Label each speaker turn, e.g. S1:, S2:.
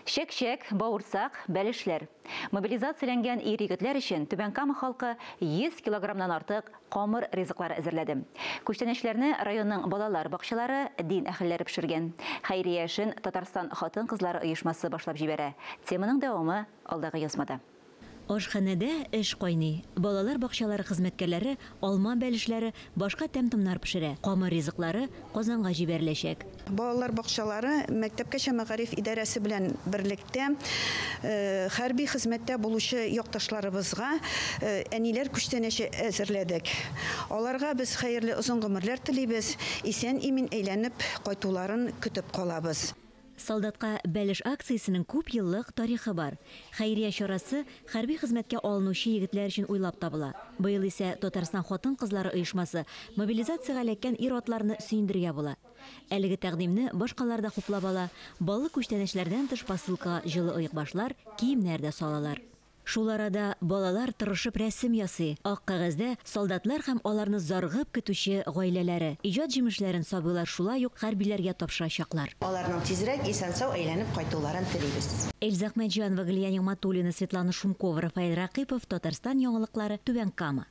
S1: Чәк-чәк, бавырсак, бәлешләр. Мобилизацияләнгән ир-егетләр өчен Түбән Кама халкы 100 килограммнан артык камыр ризыклары әзерләде. Күчтәнәчләрне районның балалар бакчалары, дин әһелләре пешергән. Хәйрия эшен Татарстан хатын-кызлары оешмасы башлап җибәрә. Теманың дәвамы алдагы язмада.
S2: Ашханәдә эш кайный. Балалар бакчалары хезмәткәрләре алма бәлешләре, башка тәм-томнар пешерә. Камыр ризыклары Казанга җибәреләчәк.
S3: Балалар бакчалары мәктәпкәчә мәгариф идарәсе белән берлектә хәрби хезмәттә булучы якташларыбызга әниләр күчтәнәче әзерләдек. Аларга без хәерле озын гомерләр телибез, исән-имин әйләнеп кайтуларын көтеп калабыз.
S2: Солдатка бәлеш акциясенең күпьеллык тарихы бар. Хәйрия чарасы хәрби хезмәткә алынучы егетләр өчен уйлап табыла. Быел исә Татарстан хатын-кызлары оешмасы мобилизациягә эләккән ир-атларны сөендерергә була. Әлеге тәкъдимне башкалар да хуплап ала, баллы күчтәнәчләрдән тыш посылкага җылы оекбашлар, киемнәр дә салалар. Шул арада балалар тырышып рәсем ясый. Ак кәгазьдә солдатлар һәм аларны зарыгып көтүче гаиләләре. Иҗат җимешләрен сабыйлар шулай ук хәрбиләргә тапшырачаклар.
S4: Аларның тизрәк исән-сау әйләнеп кайтуларын телибез.
S2: Эльза Әхмәтҗанова, Галия Нигъмәтуллина, Светлана Шумкова, Рафаэль Рәкыйпов, Татарстан яңалыклары, Түбән Кама.